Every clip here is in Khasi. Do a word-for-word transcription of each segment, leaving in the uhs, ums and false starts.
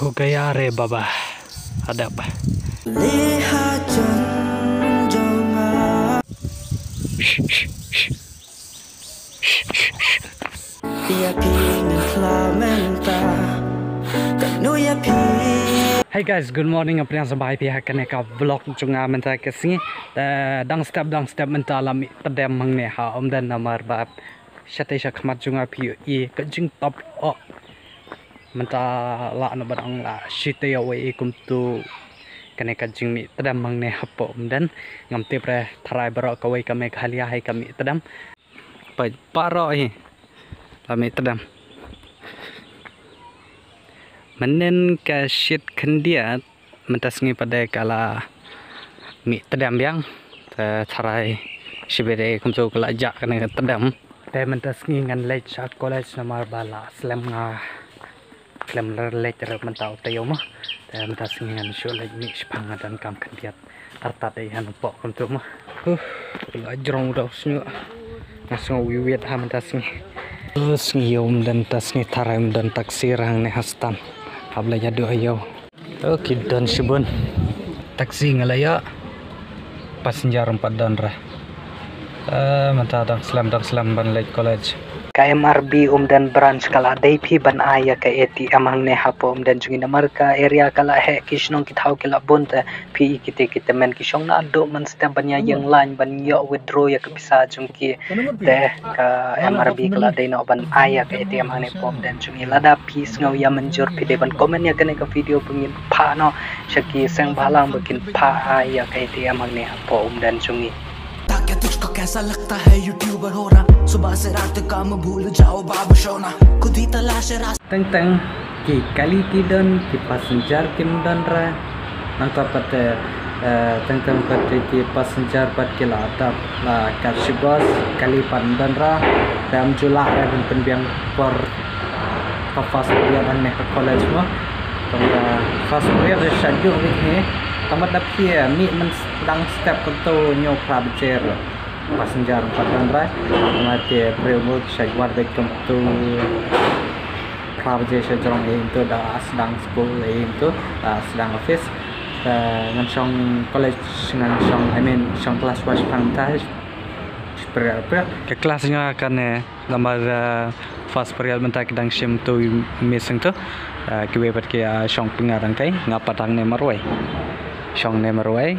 Ko kaya re baba. Hadap. Hey guys, good morning. Nga pdiang sngewbha ïa phi ha kane ka vlog jong nga mynta ka sngi. Te dang step dang step mynta la mih tdem hangne ha Umden namar ba shatei sha khmat jong nga phi ïohi ka jingtop oh. Mynta lah na ba dang lah shitei awei kumtu kane ka jingmih tdem hangne hapoh Umden. Ngam tip re tharai baroh kawei ka Meghalaya hi ka mih tdem. Peit baroh hi la mih tdem. Mynnin ka shit khyndiat mynta sngi pat de ka la mih tdem biang. Te tharai shibit de kumtu ka la jah kane ka tdem. Te mynta sngi ngan leit sha college namar ba la slem nga khlem leit re mynta u taïew mo. Te mynta sngi ngan shu leit mih shipang nga donkam khyndiat. Artat ei hano pok kumtu mo. Huh, la jrong u dau sngi. Nga sngew wiwit ha mynta sngi. Uh, sngi ïew ym don ta sngi tharai ym don taxi rang ne ha stand. Hap leit haduh ïew. Oh, ki don shibun. Taxi nga la ïoh. Passenger ym pat don re. Eh, mynta dang slem dang slem ban leit college. Ka M R B Umden branch ka la dei phi ban ai ïa ka A T M hangne hapoh Umden jong ngi namar ka area ka la heh ki shnong ki thaw ki la bun te phi i kite ki tymmen ki shong naduh mynstep ban ïa ïeng line ban ïoh withdraw ïa ka pisa jong ki. Te ka M R B ka la dei noh ban ai ïa ka A T M hangne hapoh Umden jong ngi. Lada phi sngew ïa mynjur phi dei ban comment ïa kane ka video ba ngin phah noh sha ki seng bhalang ba kin phah ai ïa ka A T M hangne hapoh Umden jong ngi. ताकि तुझको कैसा लगता है यूट्यूबर होना, सुबह से रात तक काम भूल जाओ बाबू सोना, खुद ही तलाश है रास्ता। Teng teng ki kali ki don, ki passenger kim don re. Nangta pat te, eh, teng teng pat te ki passenger pat ki la dap la kat shi bus, kali pat ym don re. Te ym ju lah re ban pynbiang por ka first period hangne ha college mo. Tang ka first period de sha juk bit hi. Tang ba dap hi mih myn dang step kumtu hynñiew phra baje re. Passenger ym pat don re. Tang ba te briew mo sha wan bit kumtu phra baje sha jrong hi kumtu da sdang school hi kumtu da sdang office. Te ngan shong college ngan shong, I mean, shong class wa shipang ta. Period, period. Ka class nga kane namar, eh, first period mynta ki dang shim tu missing tu. Eh, kiwei pat ki, eh, shong pynga dang kai, nga pat hangne marwei. Shong ne marwei.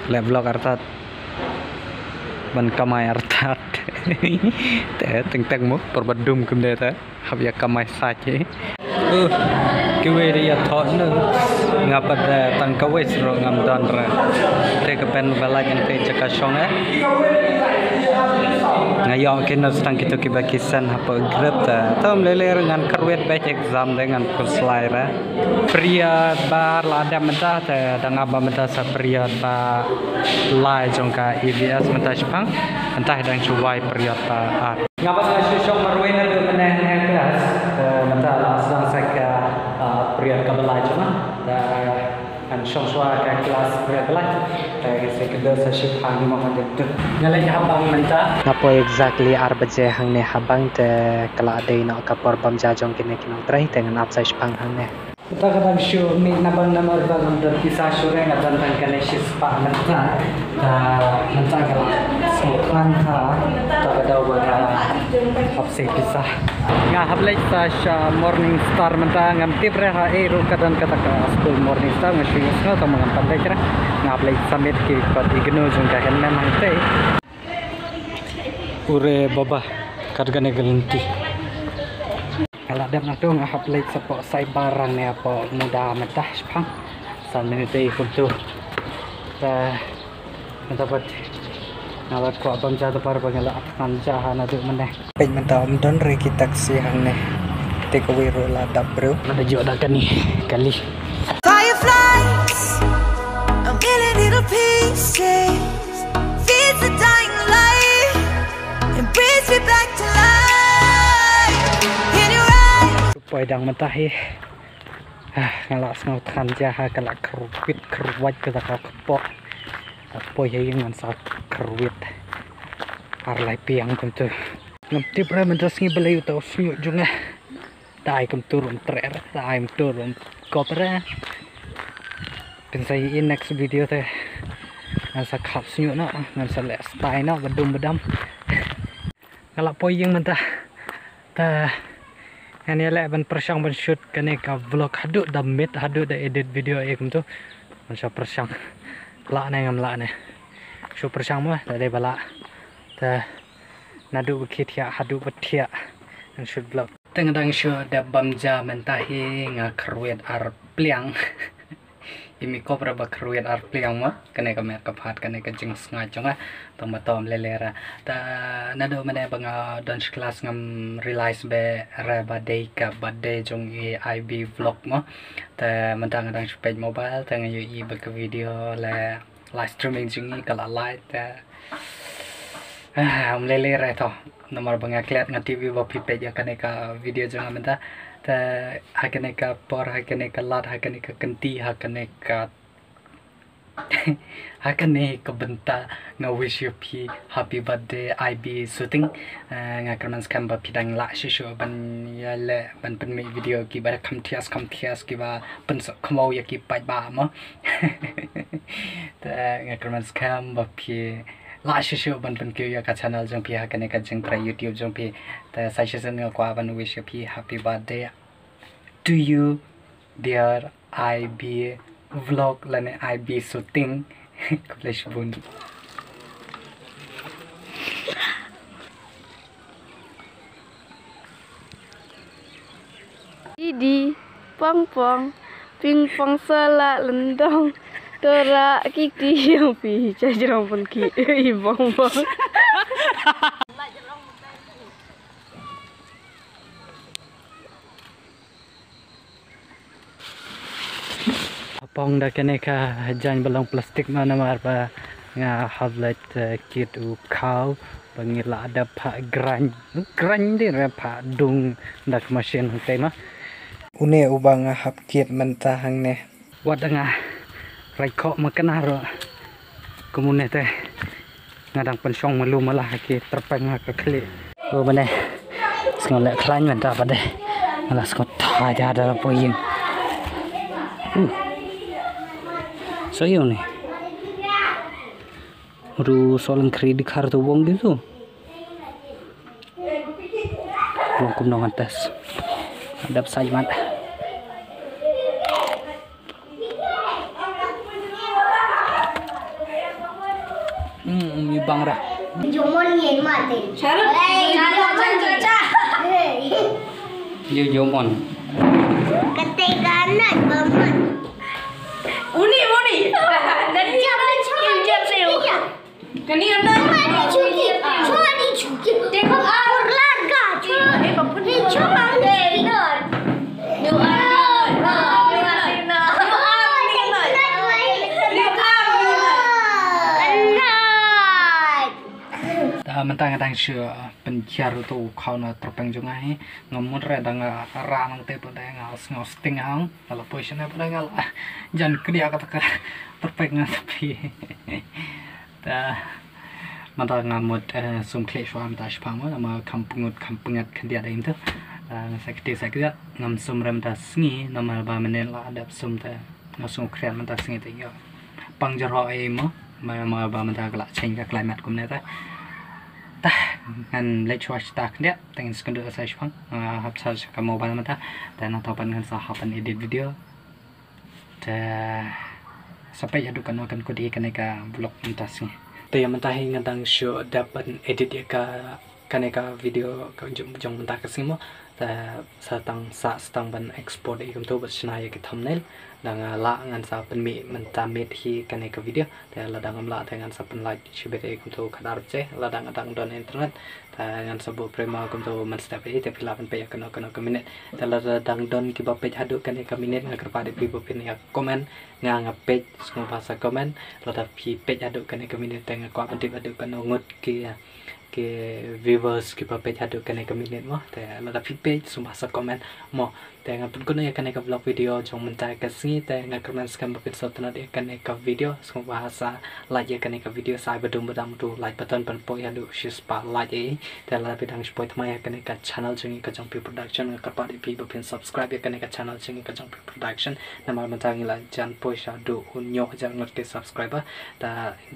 Leh vlog artat. Ban kamai artat. Te teng teng mo, por ba dum kumne te. Hap ïa kamai sait hi. Uh, kiwei de ïa thoh nu. Nga pat, eh, tang kawei shuh ruh ngam don re. Te ka pen ba la jang te jaka shong eh. Nga ïoh ki notes tang kito kiba ki send hapoh group te. Te ym lei lei re ngan kyrwit beit exam de ngan khuslai re. Period ba la dep mynta te dang ap ba mynta sa period ba lai jong ka E V S mynta shipang. Mynta dang shu wai period ba ar. Nga pat nga shu shong marwei naduh mynne ha class. Eh, mynta la sdang sa ka, eh, period kaba lai jong nga. Te ngan shong shuwa ka class period ba lai. Te ngan sa kynduh sa shipang mo ngan dep duh. Nga leit ha bang mynta. Nga poi exactly ar baje hangne ha bang te ka la dei noh ka por bam ja jong kine ki nongtrei te ngan ap sa shipang hangne. Mynta ka dang shu mih na bang namar ba ngam don pisa shuh re, nga don tang kane shispah mynta. Te mynta ka la sngewthngan ha, te ka daw ba nga hap sei pisa. Nga hap leit sa sha Morning Star mynta, ngam tip re ha ei ruh ka don kata ka skul Morning Star, nga shu ïohsngew tang ba ngam pat leit re. Nga hap leit submit ki kot ignore jong ka hynmen hangtei. Ure baba, kat kane ka lynti. Nga la dep nangtu nga hap leit sa poh cyber rangne poh muda mynta shipang. San minit ei kumtu. Te mynta pat nga la kwah bam ja te par ba nga la thngan ja ha naduh mynne. Peit mynta ym don re ki taxi hangne. Te kawei ruh la dap briew. Mynta jooh da kane kali. Fireflies, a million little pieces. Feeds the dying light and brings me back to life. In your eyes. Poi dang mynta hi. Ah, nga la sngewthngan ja ha ka la kyrwit kyrwait ka da ka kpoh. Poi ha ïing ngan sa kyrwit. Ar lai piang kumtu. Ngam tip re mynta sngi balei uta u shñiuh jong nga. Ta ai kumtur um trer, ta ai kumtur um koper. Pynsa i next video te ngan sa khap sñiuh na, ngan sa leh style na, badum badam. Nga la poi ïing mynta. Ta ngan ïa leh ban pyrshang ban shoot kane ka vlog haduh da miet, haduh da edit video ïa kumtu. Ngan sa pyrshang. Lah ne ngam lah ne. Shu pyrshang mo, da dei ba lah. Ta naduh ba khie thiah haduh ba thiah ngan shoot vlog. Te nga dang shu dep bam ja mynta hi nga kyrwit ar pliang. I mi kop ra ba kyrwit ar pliang ma kane ka met ka phat kane ka jingsngaid jong nga. Tang ba tom lele ra. Ta naduh mynne ba nga don shi klas ngam realize be ra ba dei ka birthday jong i I B vlog ma. Ta mynta nga dang shu peit mobile ta nga ïohi ba ka video le live streaming jong i ka la live ta. Ah, um lele re to. Namar ba nga klet nga T V ba phi peit ïa kane ka video jong nga mynta. Ta ha kane ka por, ha kane ka lad, ha kane ka kynti, ha kane ka ha kane ka bynta nga wish ïa phi happy birthday I B shooting. Eh, nga kyrmen skhem ba phi dang lah shisha ban ïa leh ban pynmih video kiba kham thias kham thias kiba pynsoh khmaw ïa ki paidbah mo. Ta nga kyrmen skhem ba phi lah shisha ban pynkiew ïa ka channel jong phi ha kane ka jingtrei YouTube jong phi. Ta sa shisien nga kwah ban wish ïa phi happy birthday to you dear I B vlog lane I B shooting. Khublei shibun. Idi pong pong ping pong sala lendong tora kiti yang pi cha jrong pun ki i bong bong. Apong da kane ka jaiñ ba long plastik ma namar ba nga hap leit, eh, kit u khaw ba ngi la dep phah grind. Grind dei re phah dung da ka machine hangtei ma. Une uba nga hap kit mynta hangne. Wat da nga rai khoh ma kane ruh. Kum une te. Nga dang pynshong malu mala ha ki tyrpeng ha ka khlieh. O bane. Sngew leh khlaiñ mynta pat de. Nga la sngew tha ja da la poi ïing. Uh. So ïoh ni. Ru so leng kri di khar tu wong gitu. Long kum nong antes. Dap sai mat. Hmm, mi bang ra. Jomon ngen mate. Charut. Hey, jomon cha cha cha. Yo jomon. Kete ganat baman. Uni uni. Dan cara cara. Kani anda. Chuma di chuki. Chuma di chuki. Tengok ah. Urlaga. Chuma. Eh, chuma. You are not. You are not. You are not. You are not. Ta mynta nga dang shu pynjar uto u khaw na tyrpeng jong nga hi. Nga mut re dang ra nang te pat dang nga sngew sting hang. Nga la poi shane pat dang nga la jan kdia kata ka tyrpeng nga tapi. Ta mynta nga mut, eh, sum khlieh shuwa mynta shipang mo, namar kham pyngut kham pyngat khyndiat dei mynta. Eh, nga sa kti sa kti ngam sum re mynta sngi, namar ba mynne la dep sum te nga sum khriat mynta sngi te ïoh pang jyrhoh ei mo, namar ba mynta ka la change ka climate kumne te. Ta ngan leit shuwa shata khyndiat, te ngin sa kynduh sa shipang, nga hap charge ka mobile mynta, te nangta pat ngan sa hap ban edit video. Te sa peit haduh katno kan kut hi kane ka vlog mynta sngi. Te ïa mynta hi nga dang shu dep ban edit ïa ka kane ka video ka jong, jong mynta ka sngi mo. Te sa tang sa, sa tang ban export ïa kumto bad shna ïa ki thumbnail. Da nga lah ngan sa pynmih mynta miet hi kane ka video. Te lada ngam lah te ngan sa pynlait shibit ïa kumto khadar baje lada nga dang don internet. Te ngan sa buh prima kumto mynstep hi te phi lah ban peit ïa kano kano ka minit. Te lada dang don kiba peit haduh kane ka minit nga kyrpad ïa phi ba phin ïa comment, nga nga peit sngewbha sa comment. Lada phi peit haduh kane ka minit te nga kwah ban tip haduh kano ngut ki, eh, ki viewers kiba peit haduh kane ka minit mo. Te lada phi peit sngewbha sa comment mo. Te ngan pynkut ïa kane ka vlog video jong mynta ka sngi, te nga kyrmen skhem ba phin sa tnat ïa kane ka video, sngewbha sa like ïa kane ka video, sa ai ba dum ba dam tu like button ban poi haduh shispah like ei. Te lada phi dang shu poi thymmai ïa kane ka channel jong ngi ka Jong Phi Production, nga kyrpad ïa phi ba phin subscribe ïa kane ka channel jong ngi ka Jong Phi Production. Namar mynta ngi la jan poi shaduh hynñiew hajar ngut ki subscriber. Te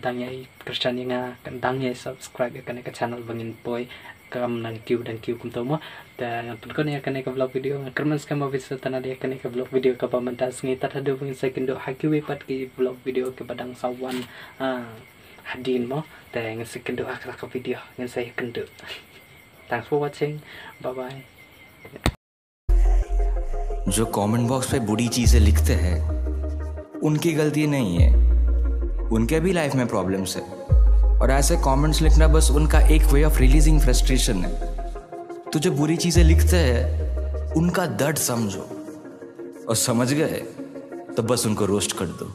dang ïai kyrshan ïa nga, dang ïai subscribe ïa kane ka channel ba ngin poi kam dang kiew dang kiew kumto mo. Te ngan pynkut ïa kane ka vlog video, nga kyrmen skhem ba phin sa tnat ïa kane ka vlog video kaba mynta sngi. Tad haduh ba ngin sa ïakynduh ha kiwei pat ki vlog video kiba dang sa wan, ah, hadien mo. Te ngin sa ïakynduh ha kata ka video, ngin sa ïakynduh. Thanks for watching. Bye bye. जो कमेंट बॉक्स पे बुरी चीजें लिखते हैं, उनकी गलती नहीं है। उनके भी लाइफ में प्रॉब्लम्स है, और ऐसे कमेंट्स लिखना बस उनका एक वे ऑफ रिलीजिंग फ्रस्ट्रेशन है। तो जो बुरी चीजें लिखते हैं, उनका दर्द समझो, और समझ गए तो बस उनको रोस्ट कर दो।